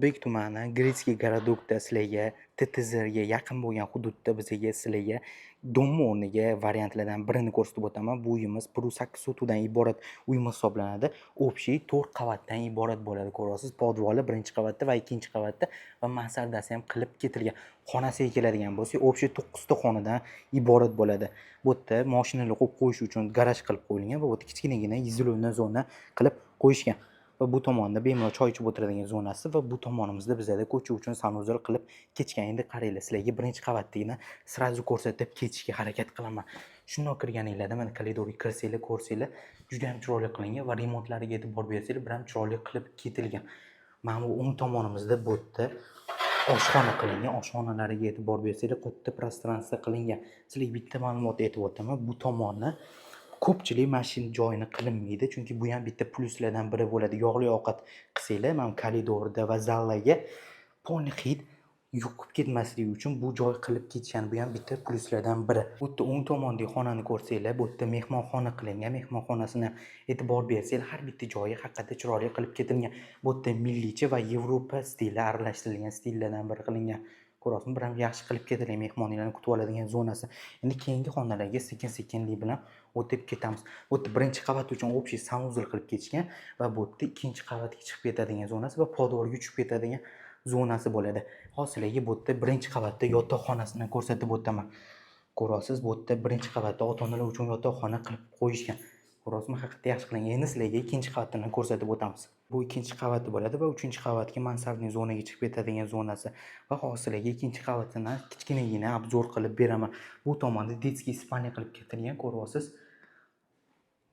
Bek tumani, Грецкий городок da sizlarga TTZga yaqin bo'lgan hududda bizaga sizlarga дом o'rniga variantlardan birini ko'rsatib o'taman. Bu uyimiz 108 sotixdan iborat uyimiz hisoblanadi. Общий 4 qavatdan iborat bo'ladi. Ko'ryapsiz, podvoli birinchi qavatda va ikkinchi qavatda va mansardasi ham qilib ketilgan. Xonasiga keladigan bo'lsak, общий 9 ta xonadan iborat bo'ladi. Bu yerda mashinalar qo'yib qo'yish uchun garaj qilib qo'yilgan va bu yerda kichkinagina изолированный zona qilib qo'yishgan. Va bu tomonda bemalol choy ichib o'tiradigan zonasi va bu tomonimizda bizada ko'cha uchun санузел qilib ketishgan. Endi qaranglar, sizlarga birinchi qavatdagini сразу ko'rsatib ketishga harakat qilaman. Shundoq kirganinglarda, mana, koridorga kirsanglar, ko'rsanglar, juda ham chiroyli qilingan va remontlariga e'tibor bersanglar, bir ham chiroyli qilib ketilgan. Mana bu o'ng tomonimizda bu yerda oshxona qilingan. Oshxonalariga e'tibor bersanglar, katta пространство qilingan. Sizlarga bitta ma'lumot aytib o'taman. Bu tomonni ko'pchilik mana shu joyini qilinmaydi, chunki bu ham bitta plyuslardan biri bo'ladi. Yog'li ovqat qilsanglar, mana bu koridorda va zallaga полный hid yuqib ketmasligi uchun bu joy qilib ketishgan. Bu ham bitta plyuslardan biri. Bu yerda o'ng tomondagi xonani ko'rsanglar, bu yerda mehmonxona qilingan. Mehmonxonasini e'tibor bersanglar, har bitta joyi haqiqatda chiroyli qilib ketilgan. Bu yerda milliycha va Yevropa stili aralashtirilgan stillardan biri qilingan. Ko'ryapsizmi, bir ham yaxshi qilib ketilgan mehmonlarni kutib oladigan zonasi. Endi keyingi xonalarga sekin-sekinlik bilan o'tib ketamiz. Bu yerda birinchi qavat uchun общий санузел qilib ketishgan va bu yerda ikkinchi qavatga chiqib ketadigan zonasi va podvalga tushib ketadigan zonasi bo'ladi. Hozir sizlarga bu yerda birinchi qavatda yotoqxonasini ko'rsatib o'taman. Ko'ryapsiz, bu yerda birinchi qavatda ota-onalar uchun yotoqxona qilib qo'yishgan. Ko'ryapsizmi, haqiqatda yaxshi qilingan. Endi sizlarga ikkinchi qavatini ko'rsatib o'tamiz. Bu ikkinchi qavati bo'ladi va uchinchi qavatga мансардный zonaga chiqib ketadigan zonasi. Va hozir sizlarga ikkinchi qavatini kichkinagina обзор qilib beraman. Bu tomonda детский спальня qilib ketilgan, ko'ryapsiz.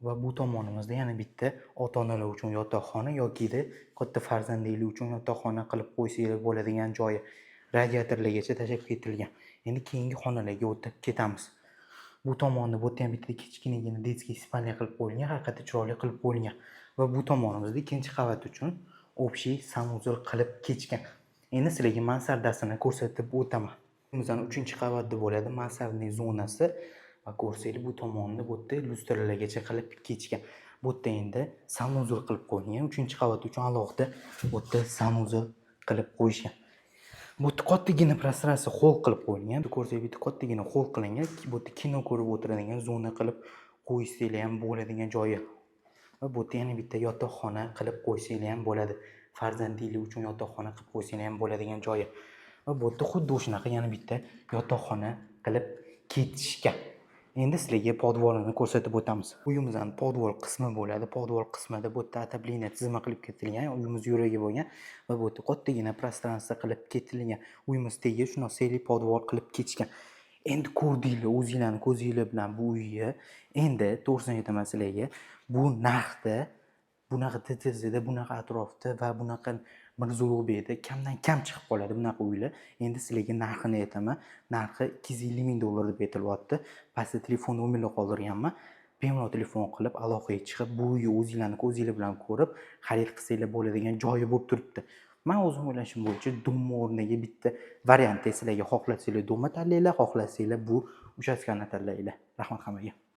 Va bu tomonimizda yana bitta ota-onalar uchun yotoqxona yokida katta farzandlik uchun yotoqxona qilib qo'ysanglar bo'ladigan joyi. Radiatorlargacha tashlab ketilgan. Endi keyingi xonalarga o'tib ketamiz. Bu tomonda, bu yerda ham bitta kichkinagina детский спальня qilib qo'yilgan, haqiqatda chiroyli qilib qo'yilgan. Va bu tomonimizda ikkinchi qavat uchun общий санузел qilib ketishgan. Endi sizlarga mansardasini ko'rsatib o'taman. Bizani uchinchi qavatda bo'ladi мансардный zonasi va ko'rsanglar, bu tomonda, bu yerda lyustralargacha qilib ketishgan. Bu yerda endi санузел qilib qo'yilgan. Uchinchi qavat uchun alohida bu yerda санузел qilib qo'yishgan. Bu yerda kattagina пространство, холл qilib qo'yilgan. Ko'rsangiz, bitta kattagina холл qilingan. Bu yerda kino ko'rib o'tiradigan zona qilib qo'ysanglar ham bo'ladigan joyi. Va bu yerda yana bitta yotoqxona qilib qo'ysanglar ham bo'ladi. Farzandinglar uchun yotoqxona qilib qo'ysanglar ham bo'ladigan joyi. Va bu yerda xuddi shunaqa yana bitta yotoqxona qilib ketishgan. Endi sizlarga podvalini ko'rsatib o'tamiz. Uyimizni podval qismi bo'ladi. Podval qismida bu yerda отопление tizimi qilib ketilgan, uyimiz yuragi bo'lgan va bu yerda kattagina пространство qilib ketilgan. Uyimiz tagiga shundoq seli podval qilib ketishgan. Endi ko'rdinglar o'zinglarni ko'zinglar bilan bu uyni. Endi to'g'risini aytaman sizlarga, bu narxda, bunaqa TTZda, bunaqa atrofda va bunaqa Mirzo Ulug'bekda kamdan kam chiqib qoladi bunaqa uylar. Endi sizlarga narxini aytaman. Narxi 250 ming dollar deb aytilyapti. Pastda telefon nomerlar qoldirganman. Bemalol telefon qilib, aloqaga chiqib, bu uyni o'zinglarni ko'zinglar bilan ko'rib, xarid qilsanglar bo'ladigan joyi bo'lib turibdi. Man o'zim o'ylashim bo'yicha дом o'rniga bitta variant sizlarga: xohlasanglar, дом ni tanlanglar, xohlasanglar, bu uchastkani tanlanglar. Rahmat hammaga.